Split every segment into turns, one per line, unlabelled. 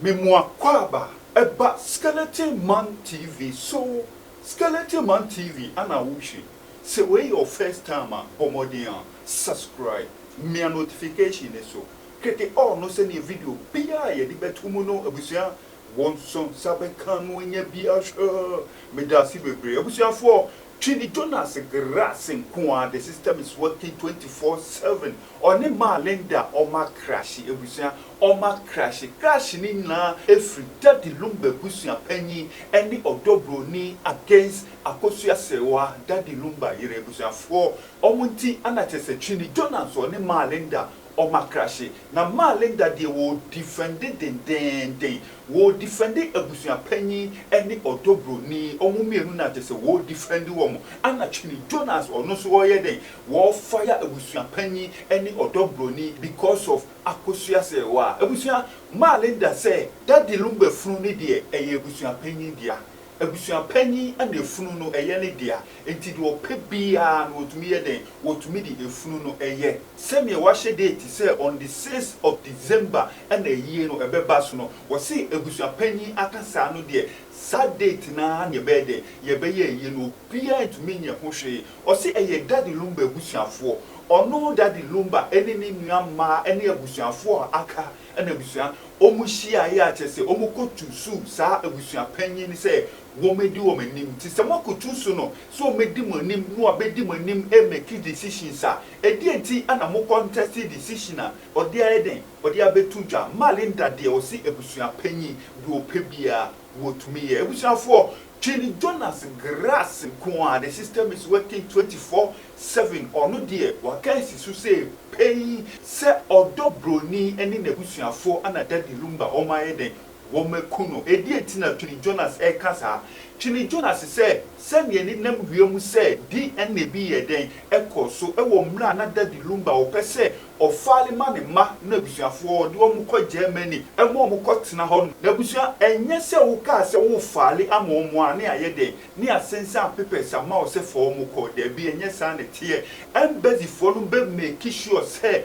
Me mo akwaaba ɛba Skeleton Man TV so. Skeleton Man TV ana wohwɛ. Sɛ wei yɛ your first time a, bɔ mmɔden a subscribe, mia notification ne so, click all no sɛnea video biara a yɛde bɛto mu no, abusua, wɔn nso nsa bɛka no anya bi ahwɛ. Meda ase bebree. Abusuafoɔ, Twene Jonas Grass nko a, the system is working 24/7. Ɔne Maa Linda ɔma crash. Abusua, ɔma crash. Crash ne nyinaa efiri Daddy Lumba abusua panyin ɛne Ɔdɔ Broni against Akosua Serwaa, Daddy Lumba yere. Abusuafoɔ, ɔmo nti ana kyerɛ sɛ Twene Jonas ɔne Maa Linda ɔma crash. Na Maa Linda deɛ, wɔ defend dendenden, wɔ defend abusua panyin ɛne Ɔdɔ Broni. Ɔmo mmienu na kyerɛ sɛ wɔ defend wɔn. Ana Twene Jonas ɔno nso wɔyɛ den wɔfire abusua panyin ɛne Ɔdɔ Broni because of Akosua Serwaa. Abusua, Maa Linda sɛ Daddy Lumba funu ne deɛ, ɛyɛ abusua panyin dea. Abusua panyin ɛna efunu no ɛyɛ ne dea, nti deɛ ɔpɛ biara no wɔtumi yɛ den, wɔtumi de efunu no ɛyɛ. Sɛnea wahyɛ date sɛ on the 6 of December ɛna eyie no ɛbɛba so no, wɔsi abusua panyin aka saa no deɛ, saa date naa na yɛbɛyɛ dɛ yɛbɛyɛ eyie no. Obiara ntumi nyɛ ho hwee. Ɔsi ɛyɛ Daddy Lumba abusuafoɔ, ɔno Daddy Lumba ɛne ne nua mmaa ɛne abusuafoɔ a aka ɛna abusua wɔn hyia yɛ akyɛ sɛ wɔn kɔ tusu saa abusua panyin sɛ wɔn adi wɔn anim. Ti sɛ wɔn akɔ tusu no sɛ wɔn adi mo anim na wɔabɛdi mo anim ɛmake decisions a ɛdi nti ɛna mo contest decision a ɔde ayɛ den ɔde abɛto dwa. Maa Linda deɛ, ɔsi abusua panyin deɛ, ɔpɛ biara wɔtumi yɛ. Abusuafoɔ, Twene Jonas Grass nko a, the system is working 24/7. Ɔno deɛ, waka esi so sɛ pɛyi sɛ Ɔdɔ Broni ne n'abusuafoɔ ana Daddy Lumba wɔn ayɛ den wɔn aku no. Edi eti na Twene Jonas ɛka saa. Twene Jonas sɛ sɛnea ne nam wiem sɛ DNA bi yɛ den ɛkɔ so ɛwɔ mmerɛ a na Daddy Lumba ɔpɛ sɛ ɔfile ma ne mma na abusuafoɔ ɔde wɔn kɔ Germany ɛma wɔn kɔ tena hɔ. Na abusua, ɛnyɛ sɛ wokaa sɛ wofile ama wɔn a ne ayɛ den ne asensan papers ama wo sɛ fa wɔn kɔ. Daabi, ɛnyɛ saa na ɛteɛ. Embassyfoɔ no bɛ make sure sɛ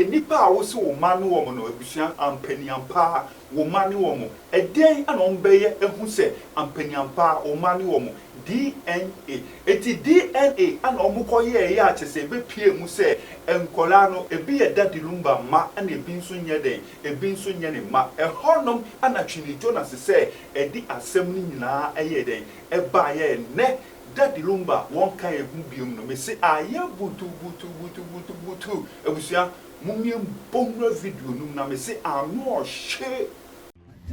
nipa a wosi wo ma ne wɔn no, abusua, ampaniampa wo ma ne wɔn. Ɛdɛn ana wɔn bɛyɛ ehu sɛ ampaniampa wo ma ne wɔn? DNA. Eti DNA ana wɔn kɔ yɛ ɛyɛ akyɛ sɛ ebepie mu sɛ nkɔlaa no ebi yɛ Daddy Lumba mma ɛna ebi nso nyɛ dɛn, ebi nso nyɛ ne mma. Ɛhɔnom ana Twene Jonas sɛ ɛde asɛm no nyinaa ɛyɛ dɛn ɛbaayɛ. Nnɛ Daddy Lumba wɔn ka yɛn ho biom no, mesi ayɛ butu butu butu butu butu. Abusua, mumie mbɔnwura video no mu na mesi ano ɔhye.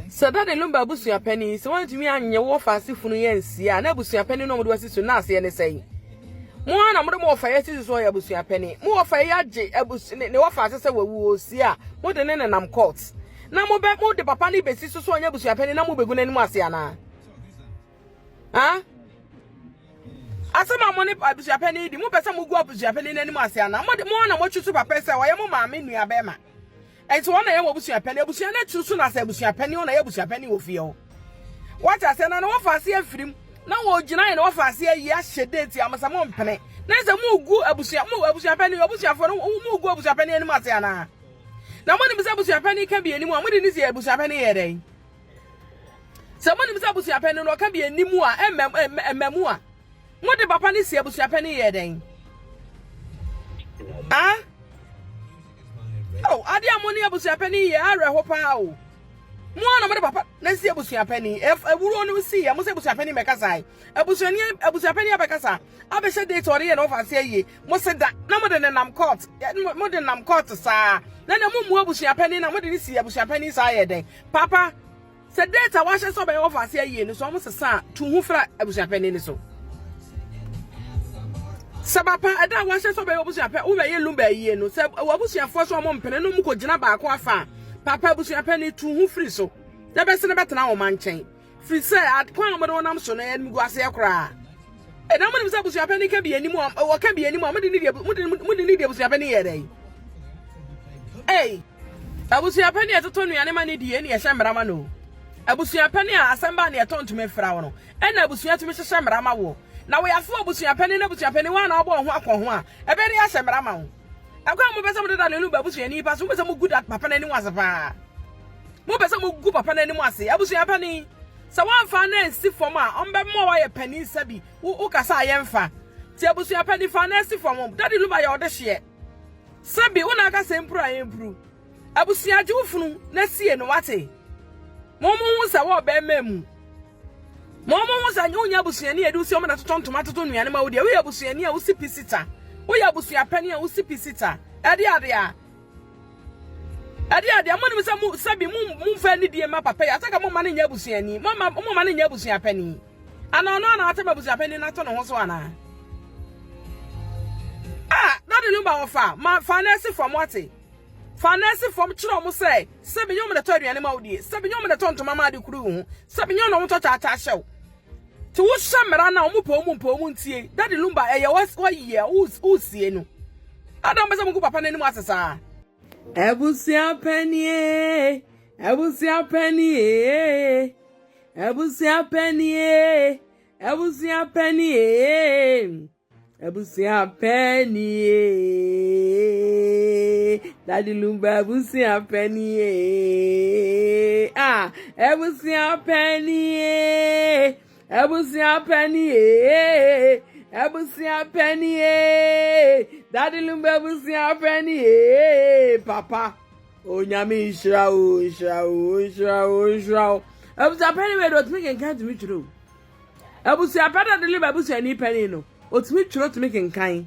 Sɛ Daddy Lumba abusua panin sɛ wɔntumi anyɛ wɔ faase funu yɛ nsia a, na abusua panin no a wɔde wasi so na aseɛ ne sɛn? Mo ara na mode mo wɔfa yɛ sisi so ɔyɛ abusua panin. Mo wɔfa yɛ agye abus ne ne wɔfa ase sɛ wawu osie a, mode ne nenam court na mo bɛ mo de papa ne besi so so ɔnyɛ abusua panin na mo begu n'anim ase anaa? Ha asɛm a mo ne abusua panin di, mo pɛ sɛ mo gu abusua panin n'anim ase anaa? Mo de mo ara na mo atwi so papa sɛ ɔyɛ mo maame nua bɛrima. Nti wɔn na yɛ wɔ abusua panin. Abusua no akyi so na sɛ abusua panin wɔn na yɛ abusua panin wɔ fie hɔ. Wɔte aseɛ na na wɔfa ase afirim na wɔgyina yɛ na wɔfa ase ayi ahyɛ date ama sɛ mo mpene na sɛ mo gu abusua mo abusua panin abusuafoɔ no mo gu abusua panin anim ase anaa? Na mo nim sɛ abusua panin ka bi anim a, mo de ne si abusua panin yɛ dɛn? Sɛ mo nim sɛ abusua panin no ɔka bi anim a, ɛmɛ ɛmɛ mu a, mo de papa ne si abusua panin yɛ dɛn? Ah. Oh, ade a mo ne abusuapanin yɛ awerɛho paa o. Mo ara na mo de papa na si abusuapanin. Ewuro no si yɛ mo sɛ abusuapanin bɛkasa. Abusuani abusuapanin abɛkasa. Abɛhyɛ date ɔde yɛ na ɔfa ase ayie. Mo se da na mo de ne nam court. Mo de nam court saa. Na na mo mu abusuapanin na mo de ne si abusuapanin saa yɛ dɛn? Papa, sɛ date a wahyɛ sɛ ɔbɛyɛ wɔfa ase ayie no so ɔmo sesa a, tu ho fra abusuapanin no so. Sɛ papa, ɛda a wahyɛ sɛ ɔbɛyɛ abusuapɛ wobɛyɛ Lumba ayie no, sɛ abusuafoɔ sɛ ɔmo mpene no mu kɔgyina baako afa a, papa, abusuapanin, tu ho firi so na bɛsɛ no bɛtena wɔn nkyɛn, firi sɛ kwan a wɔde wɔnam so no ɛyɛ animguaseɛ koraa. Ɛna mo nim sɛ abusuapanin ka bi anim a, wɔka bi anim a, mode ne deɛ mode ne deɛ abusuapanin yɛ dɛn? Ei, abusuapanin a ɛtotɔ nnuane ma ne die ne ɛhyɛ mmara ma no. Abusuapanin a asɛm baa ne ɛtɔ ntoma fira wo no, ɛna abusua tumi hyehyɛ mmara ma woɔ. Na wɔyɛafo abusuapanin na abusuapanin wɔn a na wɔbɔ wɔn ho akɔ ho a, ɛbɛyɛ de ahyɛ mmara ma wo. Ɛkwan a mopɛ sɛ mode da no ba abusuani pa so, mopɛ sɛ mogu da papa no anim ase paa. Mopɛ sɛ mogu papa no anim ase. Abusua panin, sɛ woamfa no ansi fam a, ɔmbɛma woayɛ panin sɛbi wo wokasa a yɛmfa. Nti abusua panin, fa no asi fam. Daddy Lumba yɛ ɔdehyeɛ. Sɛbi wo na aka sɛ mpuru a ɛmpuru. Abusua gye wo funu na sie no wate. Mo mo hu sɛ wɔ bɛrima mu. Mo mo hu sɛ wonyɛ abusuani a ɛde wosi ɔmo na totɔ ntoma totɔ nnuane ma wo deɛ. Woyɛ abusuani a wosi pisita. Woyɛ abusua panin a wosi pisita. Ɛde ade a. Ɛde ade a monim sɛ mo sɛbi mo momfa anidie ma papa yi asɛ ka mo ma no nyɛ abusuani. Mo ma mo ma no nyɛ abusua panin. Ana ɔno ana atem abusua panin no ato ne ho so anaa? Ah, Daddy Lumba wɔfa ma fa na asi fam wate. Fa no si fam kyerɛ wɔn sɛ, sɛ menyɛ wɔn na ɛtɔ aduane ma wo die, sɛ menyɛ wɔn na ɛtɔ ntoma ma ade kuru wo ho, sɛ menyɛ wɔn na wɔtɔ kyaakyaa hyɛ wo. Nti wohyɛ mmara no a wɔn pɛ wɔn mpɛ wɔn ntie. Daddy Lumba ɛyɛ wayie a wosie no. Adam bɛ sɛ mugu papa n'anim ase saa. Abusua panie, abusua panie, abusua panie, abusua panie. Abusua pɛ nie. Daddy Lumba abusua pɛ nie. Ah, abusua pɛ nie. Abusua pɛ nie. Abusua pɛ nie. Daddy Lumba abusua pɛ nie. Papa, onyame nhyira wo, nhyira wo, nhyira wo, nhyira wo. Abusua pɛ nie wei de otumi kenkan tumi twerɛ o. Abusua pa Daddy Lumba abusuani panin no, otumi twerɛ, otumi kenkan.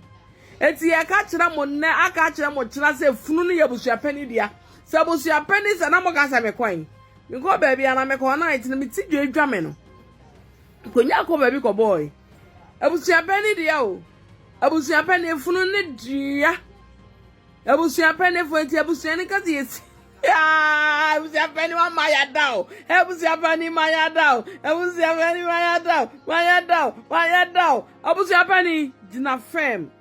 Enti yɛka kyerɛ mo nnɛ, aka akyerɛ mo kyena sɛ funu no yɛ abusua panin dea. Sɛ abusua panin sɛ na moka sɛ mekɔe. Mekɔɔ baabi a na mekɔɔ night no me ti dwadwa me no. Konya kɔ baabi kɔbɔɔe. Abusua panin dea o. Abusua panin funu ne dea. Abusua panifo nti abusua no kasa yɛ si. Abusua pani wa ma ya da o. Abusua pani ma ya da o. Abusua pani ma ya da o. Ma ya da o. Ma ya da o. Abusua pani gyina fam.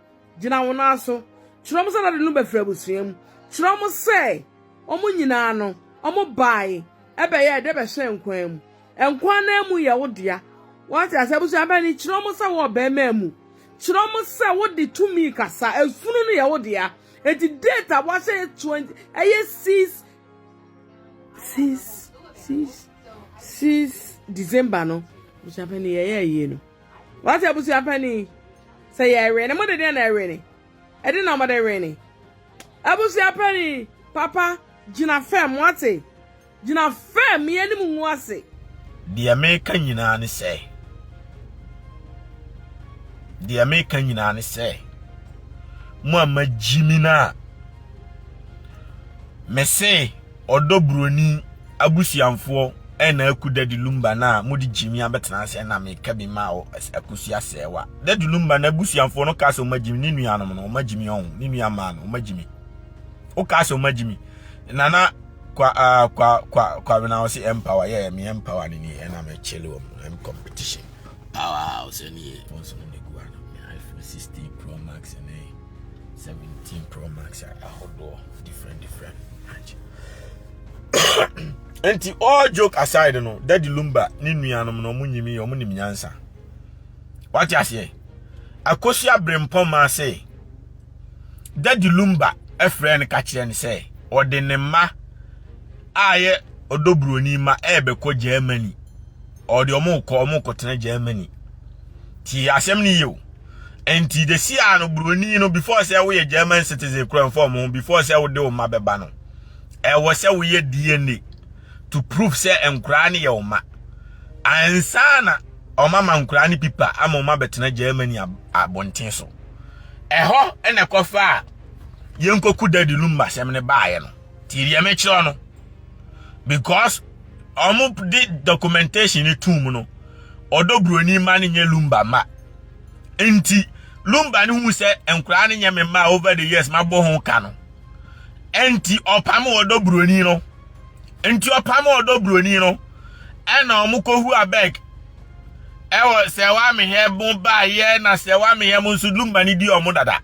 Gyina wɔn nan so. Kyerɛ wɔn sɛ na de no bɛfiri abusua mu. Kyerɛ wɔn sɛ wɔn nyinaa no wɔn bae ɛbɛyɛ ɛdɛ bɛhyɛ nkwan mu. Nkwa no mu yɛ wo dea. Wate ase abusua panyin kyerɛ wɔn sɛ wɔ bɛrima mu. Kyerɛ wɔn sɛ wode tumi kasa. Efunu no yɛ wo dea. Eti date a wahyɛ yɛ 20 ɛyɛ 6 6 6 6 December no. Abusua panyin yɛyɛ ayie no. Wate abusua panyin sɛ yɛwe ne mo de deɛ na ɛwe ne. Ɛde na wɔde we ne. Abusua panyin papa gyina fam wate. Gyina firm me anim ngu ase.
Deɛ meka nyinaa ne sɛ, deɛ meka nyinaa ne sɛ, mo a magyimi no a, mese ɔdɔ buroni abusuamfoɔ ɛna aku Daddy Lumba no a mode gyimi abɛtena ase ɛna meka bi ma akosua sɛɛwa. Daddy Lumba no abusuamfoɔ no ka sɛ ɔma gyimi ne nuanom no ɔma gyimi ɔho ne nua maa no ɔma gyimi. Woka sɛ ɔma gyimi. Nana kwa uh, kwa kwa kwabena ɔsi empower yɛ me empower ne ni ɛna me chill wɔ mu ɛm competition power ɔsɛ ne yɛ wɔn nso ne gu ano me iPhone 16 Pro Max ne 17 Pro Max ahodoɔ different different match nti all joke aside no Daddy Lumba ne nuanom no ɔmo nyimi ɔmo nim nyansa wate aseɛ akosua brempɔn maa se Daddy Lumba frɛɛ no ka kyerɛɛ no sɛ ɔde ne mma a yɛ ɔdɔ buroni mma ɛrebɛkɔ Germany. Ɔde wɔn rekɔ wɔn rekɔtena Germany. Ti asɛm no yie o. Nti the si a no buroni no before sɛ woyɛ German citizen kura mfa wɔn ho before sɛ wode wo mma bɛba no ɛwɔ sɛ woyɛ DNA to prove sɛ nkoraa no yɛ wo mma. Ansa na ɔma ma nkoraa no pipa ama wɔn abɛtena Germany abɔnten so. Ɛhɔ na ɛkɔfaa yɛnkɔku Daddy Lumba asɛm no baeɛ no. Nti deɛ mekyerɛ no, because ɔmo de documentation no tum no, ɔdɔ buroni mma no nyɛ Lumba mma. Nti Lumba no hu sɛ nkoraa no nyɛ me mma over the years mabɔ ho ka no. Nti ɔpam ɔdɔ buroni no. Nti ɔpam ɔdɔ buroni no ɛna ɔmo kɔhu abeg ɛwɔ sɛ wamehɛ mo baayɛ na sɛ wamehɛ mo nso lumba ne di ɔmo dada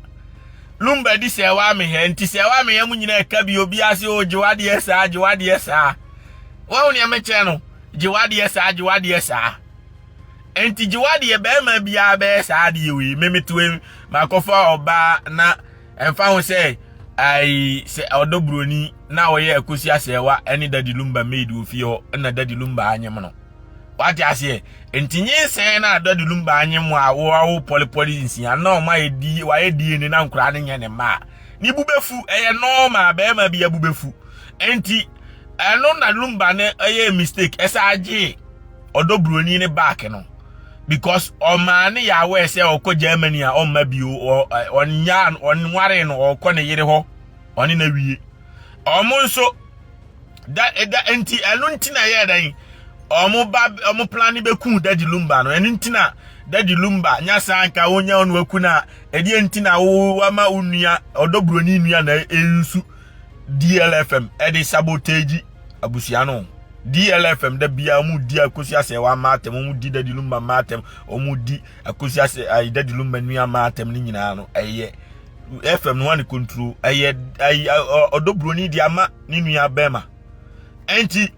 lumba di sɛ wamehɛ nti sɛ wamehɛ mo nyinaa ɛka bi obi ase o gye wadeɛ saa gye wadeɛ saa wɔn nea mekyerɛ no gye wadeɛ saa gye wadeɛ saa nti gye wadeɛ bɛrima biara bɛyɛ saa adeɛ wei memetoe makɔfa ɔbaa na ɛmfa ho sɛ. Ayi sɛ ɔdɔ buroni na ɔyɛ Akosi Asɛɛwa ɛne Daddy Lumba maid wɔ fie hɔ ɛna Daddy Lumba anyem no. Wate aseɛ? Nti nyinsɛn na Daddy Lumba anyem a wɔawo pɔlepɔle nsia na ɔma yɛ di wayɛ DNA na nkoraa no nyɛ ne mma a ne bu bɛfu ɛyɛ normal bɛrima bi abu bɛfu. Nti ɛno na Lumba no ɛyɛ mistake ɛsɛ agye ɔdɔ buroni ne back no because ɔmaa ne yɛ aware sɛ ɔkɔ Germany a ɔmma bio ɔnya ɔnware no ɔkɔ ne yere hɔ ɔne na wie ɔmo nso da da nti ɛno nti na ɛyɛ dɛn ɔmo ba ɔmo plan ne bɛku Daddy Lumba no ɛno nti na Daddy Lumba nya saa nka wonya ɔno aku na ɛdeɛ nti na wo wama wo nua ɔdɔ buroni nua na ɛyusu DLFM ɛde sabotage abusua no DLFM da bia wɔn di akosi asɛ wɔn ama atɛm wɔn di Daddy Lumba ma atɛm wɔn di akosi asɛ ayi Daddy Lumba nua ma atɛm ne nyinaa no ɛyɛ FM no wɔn control ɛyɛ ayi ɔdɔ buroni di ama ne nua bɛrima ɛnti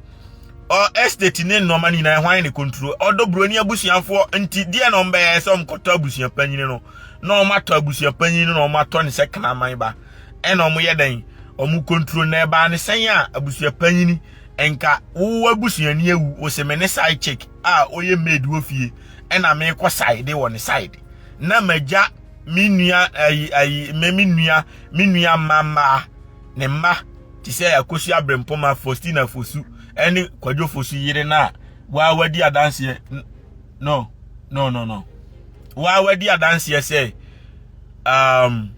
ɔ estate ne nneɛma no nyinaa hwan ne control ɔdɔ buroni abusuafoɔ nti deɛ na wɔn bɛyɛ sɛ wɔn kɔtɔ abusua panyin no na wɔn atɔ abusua panyin no na wɔn atɔ ne sɛ kraman ba ɛna wɔn yɛ dɛn wɔn control na ɛbaa ne sɛn a abusua panyin nka wo abusuani awu wo se me ne side chick a ɔyɛ maid wɔ fie ɛna mekɔ side wɔ ne side na magya me nua ayi ayi me me nua me nua mma mmaa ne mma te sɛ Akosi Abrempoma Faustina Fosu ɛne Kwadwo Fosu yere no a waa wadi adanseɛ no no no no waa wadi adanseɛ sɛ um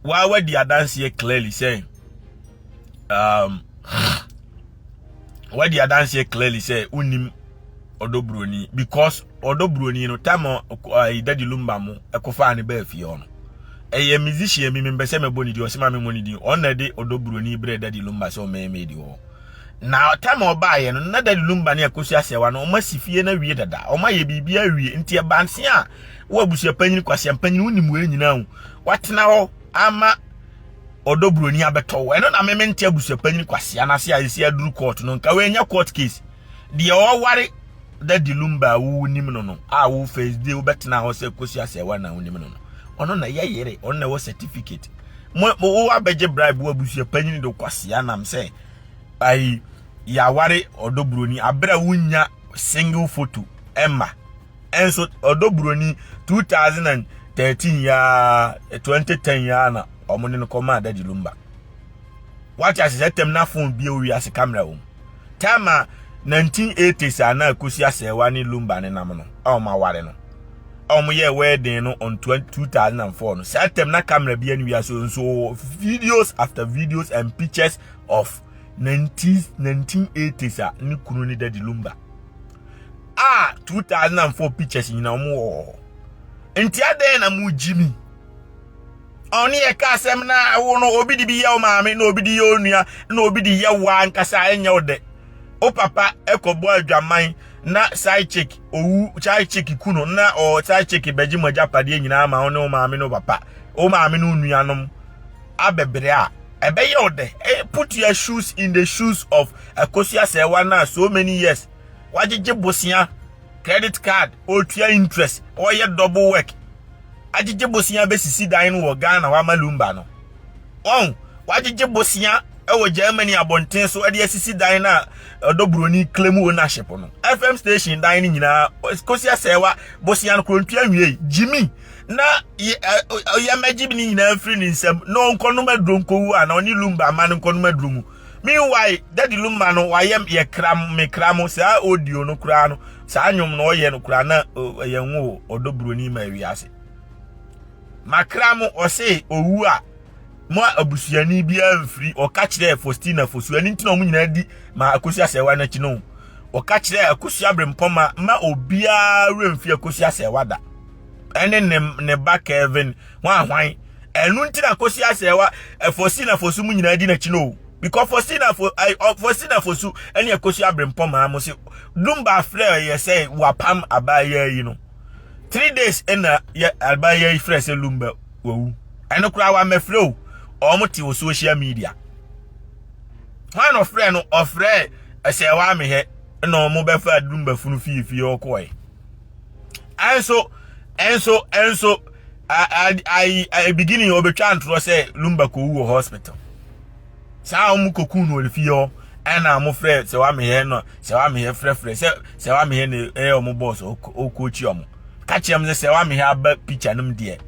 waa wadi adanseɛ clearly sɛ um wadi adanseɛ clearly sɛ wonim ɔdɔ buroni because ɔdɔ buroni no time ayi Daddy Lumba mo ɛkɔfaa ne baa fie hɔ no ɛyɛ musician bi mempɛ sɛ mɛbɔ ne din ɔsɛ ma memmɔ ne din ɔno na ɛde ɔdɔ buroni brɛ Daddy Lumba sɛ ɔmɛyɛ mɛdi hɔ na time a ɔbaeɛ no na Daddy Lumba ne Akosua Asɛwa no ɔma si fie no awie dada ɔma yɛ biribi awie nti ɛbanse a wo abusua panyin kwasia mpanyin wonim wei nyinaa o watena hɔ ama ɔdɔ buroni abɛtɔ wo ɛno na meme nte abusua panyin kwasia no ase a ɛsi aduru court no nka wɔanya court case deɛ ɔware Daddy Lumba a wonim no no a wo first day wobɛtena hɔ sɛ Akosua Asɛwa na wonim no no ɔno na yɛ yere ɔno na ɛwɔ certificate mo wo abɛgye bribe wo abusua panyin de kwasia nam sɛ ayi yɛaware ɔdɔ buroni abere a wonya single photo ɛma ɛnso ɔdɔ buroni 2013 yaa 2010 yaa na ɔmo ne no kɔmaa Daddy Lumba wate ase sɛ tɛm na phone bi owi ase camera wɔm time a 1980s a na Akosi Asɛwa ne Lumba ne nam no a ɔmo aware no a ɔmo yɛ wedding no on 2004 no saa tɛm na camera bi ani wiase nso videos after videos and pictures of 19 1980s a ne kunu ne Daddy Lumba a 2004 pictures nyina ɔmo wɔ hɔ nti adɛn na mo gyi mi ɔne yɛ ka asɛm na wo no obi de bi yɛ wo maame na obi de yɛ onua na obi de yɛ wo ankasa ɛnyɛ wo dɛ o papa ɛkɔbɔ adwaman na side chick owu side chick ku no na ɔ side chick bɛgye mo agyapadeɛ nyinaa ma wo ne wo maame ne wo papa wo maame ne wo nuanom abɛbrɛ a ɛbɛyɛ wo dɛ eh, put your shoes in the shoes of Akosua Sɛwa na so many years wagyegye bosea credit card ɔtua interest ɔyɛ double work agyegye bosea bɛsisi dan no wɔ Ghana hɔ ama Lumba no ɔn wagyegye bosea ɛwɔ Germany abɔnten so ɛde asisi dan no a ɔdɔ buroni claim ownership no FM station dan no nyinaa Kosi Asɛwa bosea no kuro ntua nwie Jimmy na yɛmɛgye ne nyinaa mfiri ne nsam na ɔnkɔnom aduro nkɔwu a na ɔne Lumba ama no nkɔnom aduro mu meanwhile Daddy Lumba no wayɛ yɛ kram me kram saa audio no koraa no saa nnwom no ɔyɛ no koraa na ɛyɛ nwo ɔdɔ buroni ma awiase makra mo ɔse owu a mo abusuani biara mfiri ɔka kyerɛ Faustina Fosu ɛno nti na ɔmo nyinaa di ma Akosi Asɛwa n'akyi no ɔka kyerɛ Akosi Abrempɔma ma obiara werɛ mfi Akosi Asɛwa da ɛne ne ne ba Kevin hwan hwan ɛno nti na Akosi Asɛwa Faustina Fosu mu nyinaa di n'akyi no because Faustina Fo Faustina Fosu ɛne Akosi Abrempɔma mo se Lumba frɛ yɛ sɛ wapam abaayewa yi no 3 days ɛna yɛ abaayewa yi frɛ sɛ Lumba wawu ɛno koraa wamɛfrɛ o ɔmo te wɔ social media hwan na ɔfrɛ no ɔfrɛ ɛsɛ wamehɛ ɛna ɔmo bɛfa Lumba funu fiefie ɔkɔɛ ɛnso ɛnso ɛnso. I I beginning ɔbɛtwa ntorɔ sɛ Lumba kɔwu wɔ hospital. Saa wɔn kɔku no wɔ fie hɔ ɛna wɔn frɛ sɛ wamehɛ no sɛ wamehɛ frɛfrɛ sɛ sɛ wamehɛ na ɛyɛ wɔn bɔs ɔkɔkyi wɔn. Ka kyerɛ m sɛ sɛ wamehɛ aba picture no mu deɛ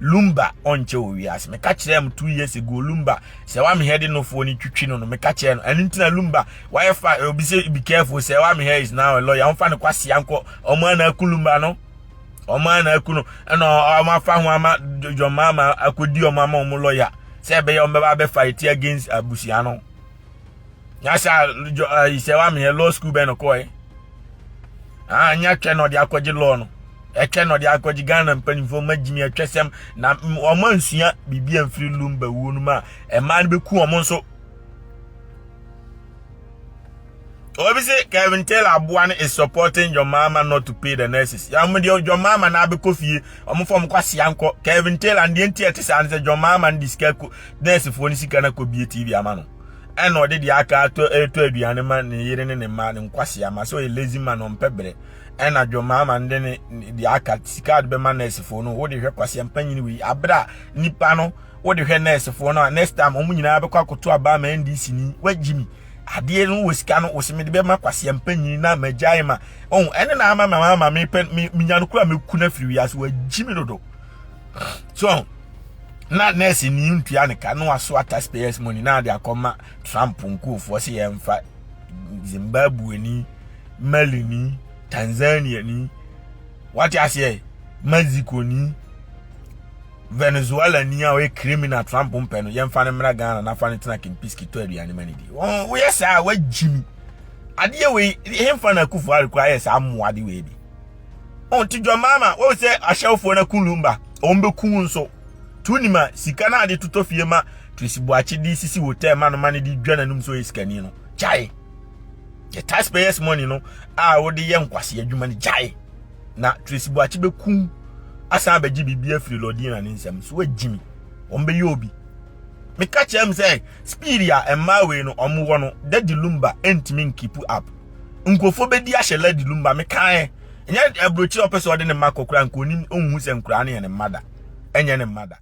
Lumba ɔnkyɛ wɔ wiase. Meka kyerɛ m 2 years ago, Lumba sɛ wamehɛ de nofoɔ no twitwi no, meka kyerɛ no. Ɛno nti na Lumba wayɛ fa obi sɛ be careful, sɛ wamehɛ is now a lawyer. Ɔmfa no kwasia nkɔ ɔmo ana aku Lumba no, ɔmo ana aku no, ɛna ɔmo afa ho ama John Mahama akɔdi ɔmo ama ɔmo lawyer sɛ ɛbɛyɛ ɔmo bɛba abɛ fight against abusua no. Nyasa sɛ wamehɛ law school bɛn no kɔɛ ah, nya twɛ na ɔde akɔgye law no, ɛtwɛ na ɔde akɔgye. Ghana mpanimfoɔ ma gyimi ɛtwɛ sɛm na ɔmo ansua biribi amfiri Lumba wuo no mu a ɛmaa no bɛku ɔmo nso. Obi sɛ Kevin Taylor aboa no is supporting John Mahama not to pay the nurses. Ya mo deɛ, John Mahama na abɛkɔ fie, ɔmo fɔm kwasia nkɔ. Kevin Taylor deɛ nti ɛte saa no sɛ John Mahama no de sika ko nursefoɔ no sika no akɔ bie TV ama no, ɛna ɔde deɛ aka atɔ ɛtɔ aduane ma ne yere ne ne mma ne nkwasia ma sɛ ɔyɛ lazy man, ɔmpɛ brɛ. Ɛna John Mahama no de ne deɛ aka sika de bɛma nursefoɔ no. Wode hwɛ kwasia mpanyin wei abere a nipa no wode hwɛ nursefoɔ no a, next time ɔmo nyinaa bɛkɔ akɔto aba ama NDC ni. Wagyi mi adeɛ no wɔ sika no wɔsɛ mede bɛma kwasia mpanyin na magyae ma ɔn ɛne na ama ma ama mepɛ menya no kora meku no afiri wiase. Wagyi mi dodo so na nurse ni ntua ne ka na waso taxpayers money na ade akɔma Trump nkurɔfoɔ sɛ yɛmfa Zimbabwe ni, Mali ni, Tanzania ni, wate aseɛ, Mexico ni, Venezuela ni a ɔyɛ criminal Trump mpɛ no, yɛmfa no mmra Ghana na fa no tena Kempinski tɔ aduane ma ne di. Wɔn woyɛ saa, wagyi mi adeɛ wei hemfa na Akufo Addo koraa yɛ saa mmoa de wei bi ɔn ti John Mahama wɔn sɛ ahyɛwfoɔ no aku Lumba, wɔn bɛku nso tu nim a sika no ade totɔ fie ma Tracy Buakye de sisi hotel ma no ma no de dwa n'anum sɛ ɔyɛ sikani no. Gyae yɛ taxpayers money no a wɔde yɛ nkwasi adwuma no, gyae na Tracy Buakye bɛku asan abɛgye biribi afiri Lordina ne nsɛm so. Wagyi mi, wɔn bɛyɛ obi. Meka kyerɛ m sɛ speed a mmaa wei no ɔmo wɔ no, Daddy Lumba ntumi n keep up. Nkurɔfoɔ bɛdi ahyɛ Daddy Lumba. Mekae ɛnyɛ aburokyire a ɔpɛ sɛ ɔde ne mma kɔ koraa nka onim, ɔnhu sɛ nkoraa no yɛ ne mma da, ɛnyɛ ne mma da.